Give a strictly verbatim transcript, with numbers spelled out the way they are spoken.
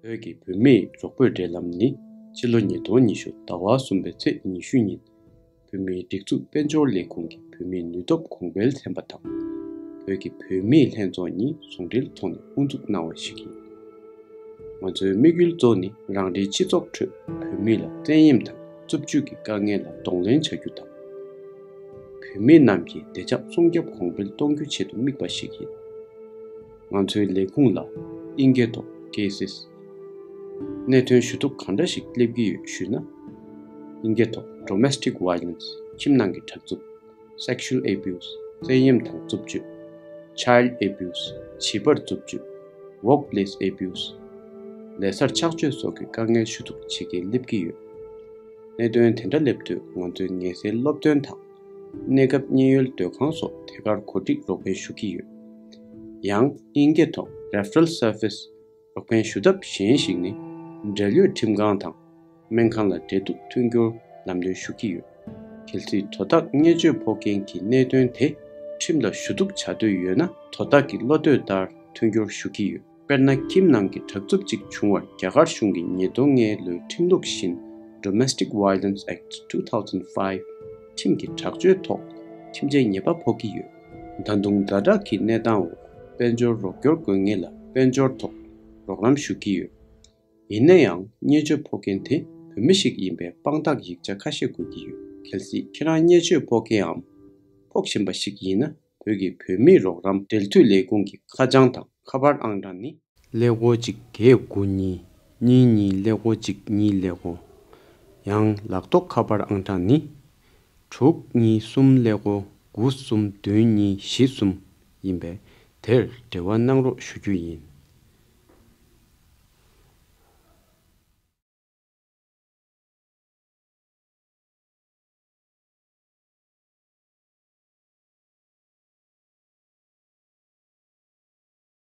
བོད་ཀྱི་བུད་མེད་རོགས་པའི་འབྲེལ་ལམ་ནི་ཕྱི་ལོ་ཉིས་སྟོང་ཉི་ཤུ་ཟླ་བ་གསུམ་པའི་ཚེས་ཉི་ཤུ་ཉིན་བོད་མིའི་སྒྲིག་འཛུགས་དཔལ་འབྱོར་ལས་ཁུངས་ཀྱི་བོད་མིའི་ནུས་སྟོབས་གོང་འཕེལ་ཚན་པ་དང་། བོད་ཀྱི་བུད་མེད་ལྷན་ཚོགས་གཉིས་ཟུང་འབྲེལ་ཐོག་ནས་དབུ་འཛུགས་གནང་བ་ཞིག་ཡིན། ང་ཚོའི་དམིགས་ཡུལ་གཙོ་ནི་རང་རེའི་སྤྱི་ཚོགས་ཁྲོད་བུད་མེད་ལ་བཙན་གཡེམ་དང་རྩུབ་སྤྱོད་ཀྱི་དཀའ་ངལ་ལ་གདོང་ལེན་བྱ་རྒྱུ་དང་། བུད་མེད་རྣམས་ཀྱི་བདེ་འཇགས་སྲུང་སྐྱོབ་གོང་འཕེལ་གཏོང་རྒྱུ་ཆེད་དུ་དམིགས་པ་ཞིག་ཡིན། ང་ཚོའི་ལས་ཁུངས་ལ་ཨིན་སྐད་ཐོག་ཀེ་སིས་གནད་དོན་ཞུ་གཏུག་གང་འདྲ་ཞིག་སླེབས་ཀྱི་ཡོད་ཞུས་ན། ཨིན་སྐད་ཐོག་Domestic Violence ཁྱིམ་ནང་གི་དྲག་རྩུབ། Sexual Abuse བཙན་གཡེམ་དང་རྩུབ་སྤྱོད། Child Abuse བྱིས་པར་རྩུབ་སྤྱོད། Workplace Abuse ལས་སར་ཆགས་སྤྱོད་སོགས་ཀྱི་དཀའ་ངལ་ཞུ་གཏུག་བྱེད་མཁན་སླེབས་ཀྱི་ཡོད། གནད་དོན་དེ་འདྲ་སླེབས་དུས་ང་ཚོའི་ངལ་སེལ་སློབ་སྟོན་དང་། གནས་སྐབས་གཉིད་ཡོལ་སྡོད་ཁང་སོགས་ཐད་ཀར་གོ་སྒྲིག་རོགས་ཕན་ཞུ་གི་ཡོད། ཡང་ཨིན་སྐད་ཐོག་Referral Service རོགས་ཕན་ཞུ་ཐབས་གཞན་ཞིག་ནི། འབྲེལ་ཡོད་ཁྲིམས་ཁང་དང་སྨན་ཁང་ལ་འབྲེལ་གཏུག་མཐུན་འགྱུར་ལམ་སྟོན་ཞུ་གི་ཡོད། གལ་སྲིད་དོ་བདག་བརྙས་བཅོས་ཕོག་མཁན་གྱི་གནད་དོན་དེ་ཁྲིམས་ལ་ཞུ་གཏུག་བྱ་འདོད་ཡོད་ན་དོ་བདག་གི་བློ་འདོད་ལྟར་མཐུན་འགྱུར་ཞུ་གི་ཡོད། དཔེར་ན། ཁྱིམ་ནང་གི་དྲག་རྩུབ་ཅིག་བྱུང་བར་རྒྱ་གར་གཞུང་གི་ཉིས་སྟོང་ལྔའི་ལོའི་ཁྲིམས་ལུགས་བཞིན། Domestic Violence Act two thousand five ཁྲིམས་ཀྱི་དྲག་སྤྱོད་ཐོག་ཁྲིམས་ཆད་ཉེས་པ་ཕོག་གི་ཡོད། ད་དུང་ཛ་དྲག་གི་གནས་སྟངས་འོག་དཔལ་འབྱོར་རོགས་སྐྱོར་དགོས་ངེས་ལ་དཔལ་འབྱོར་ཐོག་རོགས་རམ་ཞུ་གི་ཡོད། ཡིན་ན་ཡང་བརྙས་བཅོས་ཕོག་མཁན་དེ་བོད་མི་ཞིག་ཡིན་པའི་དཔང་རྟགས་ཡིག་ཆ་ཁ་ཤས་དགོས་ཀྱི་ཡོད། གལ་སྲིད་ཁྱེད་རང་བརྙས་བཅོས་ཕོག་མཁན་འམ་ཕོག་བཞིན་པ་ཞིག་ཡིན་ན། བོད་ཀྱི་བོད་མིའི་རོགས་རམ་འབྲེལ་མཐུད་ལས་ཁུངས་ཀྱི་ཁ་བྱང་དང་ཁ་པར་ཨང་གྲངས་ནི། ཀླད་ཀོར་གཅིག་བརྒྱད་དགུ་གཉིས་གཉིས་གཉིས་ཀླད་ཀོར་གཅིག་གཉིས་ཀླད་ཀོར། ཡང་ལག་ཐོགས་ཁ་པར་ཨང་གྲངས་ནི། དྲུག་གཉིས་གསུམ་ཀླད་ཀོར་དགུ་གསུམ་བདུན་གཉིས་བཞི་གསུམ་ཡིན་པས། དེར་འབྲེལ་བ་གནང་རོགས་ཞུ་རྒྱུ་ཡིན།